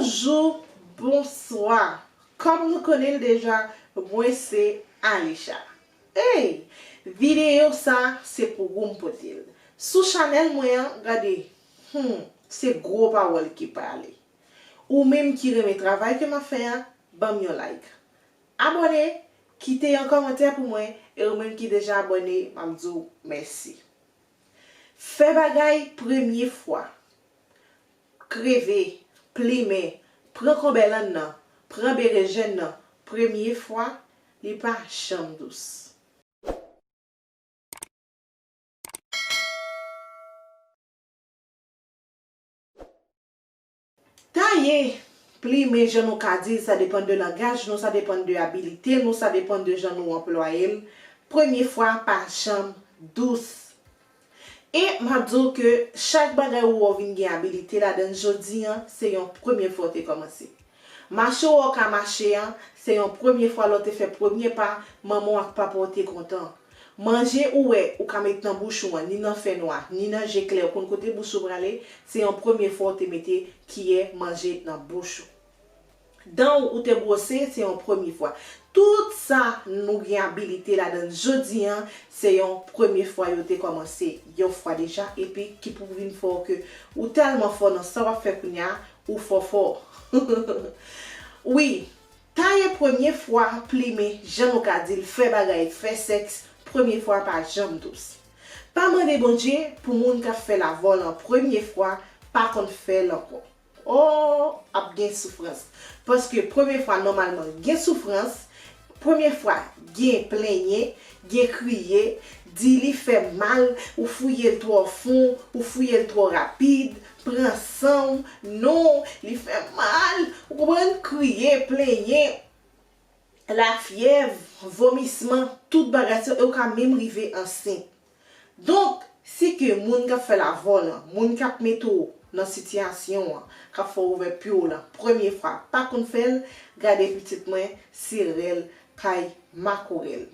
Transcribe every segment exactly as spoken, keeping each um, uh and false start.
Bonjou, bonswa. Kòm nou konnen l deja, mwen se Alisha. Ey! Videyo sa se pou ou m pote l. Sou chanèl mwen an, gade, hmm, se gwo pawòl ki pale. Ou menm ki renmen travay ke m ap fè a, ban m yon like. Abòne, kite yon kòmantè pou mwen, e ou menm ki deja abòne, m ap di w mèsi. Fè bagay premye fwa. Kreve, plimen, pran konbèlann nan, pran berejèn nan, premye fwa, li pa janm dous. Taye, plimen, jan nou ka di l, sa depann de langaj nou, sa depann de abilite nou, sa depann de jan nou anplwaye l. Premye fwa pa janm dous. E m ap di w ke chak bagay ou wè w vin gen abilite ladan l jodi an, se yon premye fwa w te kòmanse. Mache w wè w ka mache an, se yon premye fwa lè w te fè premye pa, manman w ak papa w te kontan. Manje ou wè ou ka met nan bouch ou an, ni nan fè nwa, ni nan je klè, ou konn kote bouch ou prale, se yon premye fwa w te mete kiyè manje nan bouch ou. Dan w ou te bwose, se yon premye fwa. Tout sa nou gen abilite ladan l jodi an, se yon premye fwa yo te kòmanse yon fwa deja, epi ki pou vin fè w ke ou tèlman fò nan sa w ap fè kounye a, ou fò fò. Wi, taye premye fwa, plimen, jan nou ka di l, fè bagay, fè sèks, premye fwa pa janm dous. Pa mande Bondye pou moun k ap fè lavòl an premye fwa pa konn fè l ankò. O, ap gen soufrans. Paske premye fwa nòmalman gen soufrans, premye fwa gen plenyen, gen kriye, di li fè mal, ou fouye l twò fon, ou fouye l twò rapid, pran san w, non, li fè mal, ou konprann, kriye, plenyen, lafyèv, vomisman, tout bagay sa yo, e ou ka menm rive ansent. Donk, si ke moun k ap fè lavòl lan, moun k ap mete w nan sitiyasyon an, k ap fè w ouvè pye w lan, premye fwa, pa konn fè l, gade pitit mwen, se rèl kay makorèl.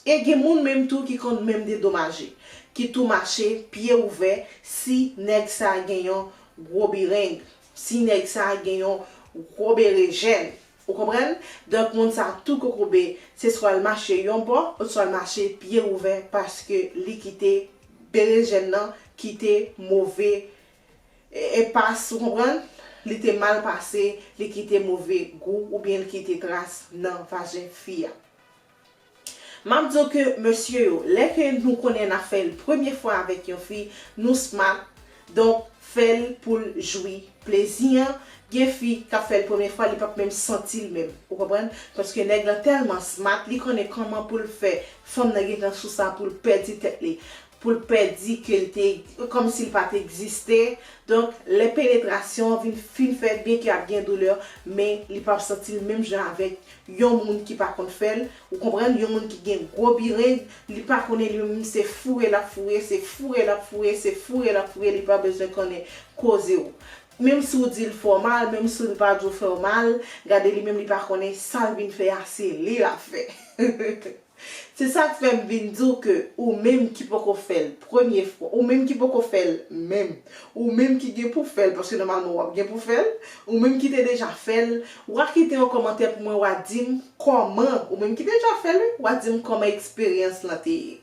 E gen moun menm tou ki konn menm dedomaje, ki tou mache pye ouvè si nèg sa a gen yon gwo bireng, si nèg sa a gen yon gwo berejèn. Ou konprann? Donk, moun sa tou kokobe, se swa l mache yon bò, oswa l mache pye ouvè paske li kite berejèn nan kite move e, e pas, ou konprann? Li te mal pase, li kite move gou, oubyen li kite tras nan vajen fi a. M ap di w ke mesye yo, lè ke nou konnen n ap fè l premye fwa avèk yon fi, nou smart, donk fè l pou l jwi plezi an. Gen fi k ap fè l premye fwa, li p ap menm santi l menm, ou konprann? Paske nèg lan tèlman smart, li konnen kòman pou l fè fanm nan gentan sou sa pou l pèdi tèt li, pou l pèdi ke l te, kòmsi l pa t egziste. Donk, lè penetrasyon an vin fin fèt, byen ke ap gen doulè, men li p ap santi l menm jan avèk yon moun ki pa konn fè l, ou konprann, yon moun ki gen gwo bireng, li pa konnen li menm se foure l ap foure, se foure l ap foure, se foure l ap foure, li pa bezwen konnen koze w. Menm si w di l fè w mal, menm si l pa di w fè w mal, gade li menm li pa konnen sa l vin fè a, se li l ap fè. Se sa k fè m vin di w ke ou menm ki poko fè l premye fwa, ou menm ki poko fè l menm, ou menm ki gen pou fè l, paske nòmalman w ap gen pou fè l, ou menm ki te deja fè l, w a kite yon kòmantè pou mwen, w a di m kòman, ou menm ki deja fè l, wi, w a di m kòman eksperyans lan te ye.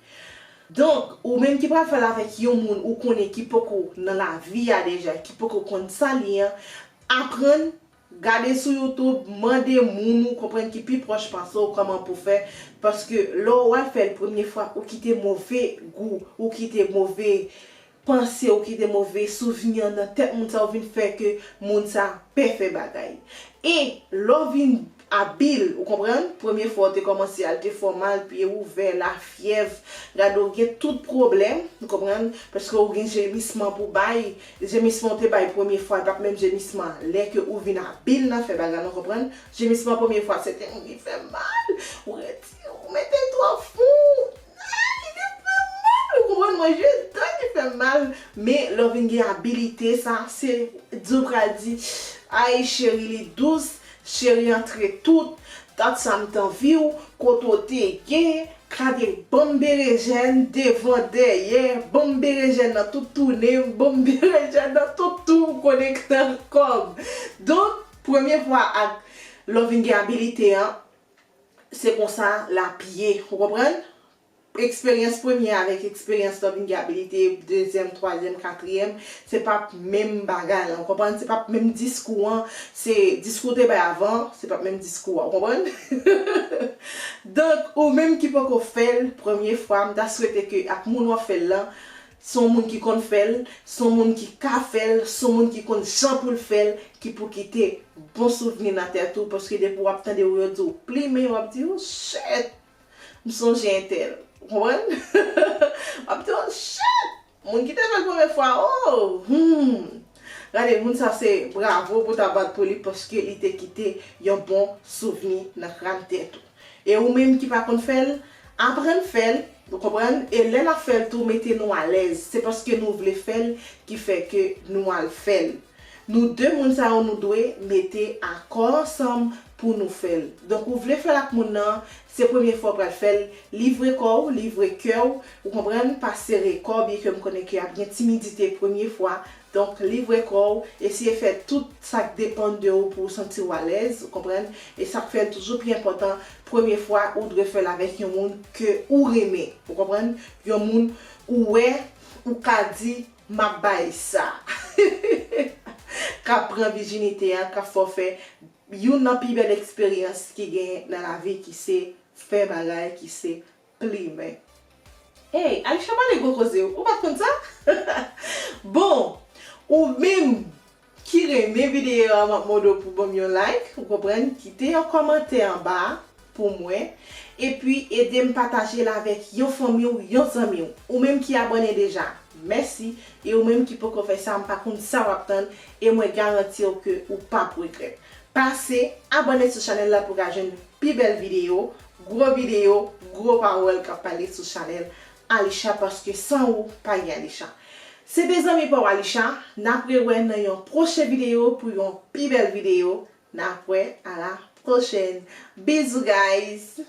Donk, ou menm ki pral fè l avèk yon moun ou konnen ki poko nan lavi a deja, ki poko konn sa l ye an, aprann. Gade sou YouTube, mande moun ou konprann ki pi pwòch pase w kòman pou fè, paske lè w al fè l premye fwa, ou kite move gou, ou kite move panse, ou kite move souvni nan tèt moun sa, ou vin fè ke moun sa pè fè bagay. E lè w vin abil, ou konprann, premye fwa w te kòmanse al, te fè w mal, pye ouvè, lafyèv, gade w gen tout pwoblèm, ou konprann, paske w gen jemisman pou bay, jemisman w te bay premye fwa, e p ap menm jemisman lè ke ou vin abil nan fè bagay, nou konprann? Jemisman premye fwa, se te moun ki fè mal, ou redi, ou mete l twò fon, ah, li te fè mal, ou konprann? Mwen jis dan ki fè mal, men lè w vin gen abilite sa, se di w pral di, ay, cheri, li dous, cheri, antre tout, dat sa m t anvi w, kote w te ye, gade, ban m berejèn devan, dèyè, ban m berejèn nan tout tounen, ban m berejèn nan tout tou, ou konnen k nan kòb. Donk, Premye fwa ak lè w vin gen abilite an, se konsa l ap ye, ou konprann? Eksperyans premye avèk eksperyans lè w vin gen abilite, dezyèm, twazyèm, katriyèm, se p ap menm bagay la, ou konprann? Se p ap menm diskou an, se diskou w te bay avan, se p ap menm diskou a, ou konprann? Donk, ou menm ki poko fè l, premye fwa, m ta swete ke ak moun w ap fè l lan, se yon moun ki konn fè l, se yon moun ki ka fè l, se yon moun ki konn jan pou l fè l, ki pou kite bon souvni nan tèt ou, paske depi w ap tande w yo di w plimen, w ap di, "Oh, shit! M sonje entèl." Ou konprann? W ap di, "Oh, shit! Moun ki te fè l premye fwa, oh! Hmm!" Gade, moun sa se bravo pou ta bat pou li, paske li te kite yon bon souvni nan kran tèt ou. E ou menm ki pa konn fè l, aprann fè l, ou konprann? E lè n ap fè l tou, mete nou alèz. Se paske nou vle fè l ki fè ke nou al fè l. Nou de moun sa yo, nou dwe mete akò ansanm pou nou fè l. Donk, ou vle fè l ak moun nan, se premye fwa w pral fè l, livre kò w, livre kè w, ou konprann, pa sere kò w, byenke m konnen ke ap gen timidite premye fwa. Donk, livre kò w, eseye fè tout sa k depann de ou pou w santi w alèz, ou konprann? E sa k fè l toujou pi enpòtan, premye fwa, ou dwe fè l avèk yon moun ke ou renmen, ou konprann? Yon moun ou wè, ou ka di, "M ap bay sa." K ap pran vijinite a, k ap fè w fè youn nan pi bèl eksperyans ki genyen nan lavi, ki se fè bagay, ki se plimen. Hey, Alisha pale gwo koze, ou pa t konn sa? Bon, ou menm ki renmen videyo a, m ap mande w pou ban m yon like, ou konprann, kite yon kòmantè anba pou mwen, epi ede m pataje l avèk yon fanmi w, yon zanmi w. Ou menm ki abòne deja, mèsi, e ou menm ki poko fè sa, m pa konn sa w ap tann, e mwen garanti w ke ou p ap regrèt. Pase abòne sou chanèl la pou w ka jwenn pi bèl videyo, gwo videyo, gwo pawòl k ap pale sou chanèl Alisha, paske san ou, pa gen Alisha. Se te zanmi pa w Alisha, n ap rewè nan yon pwochen videyo pou yon pi bèl videyo. N ap wè, à la prochaine. Bizou, guys!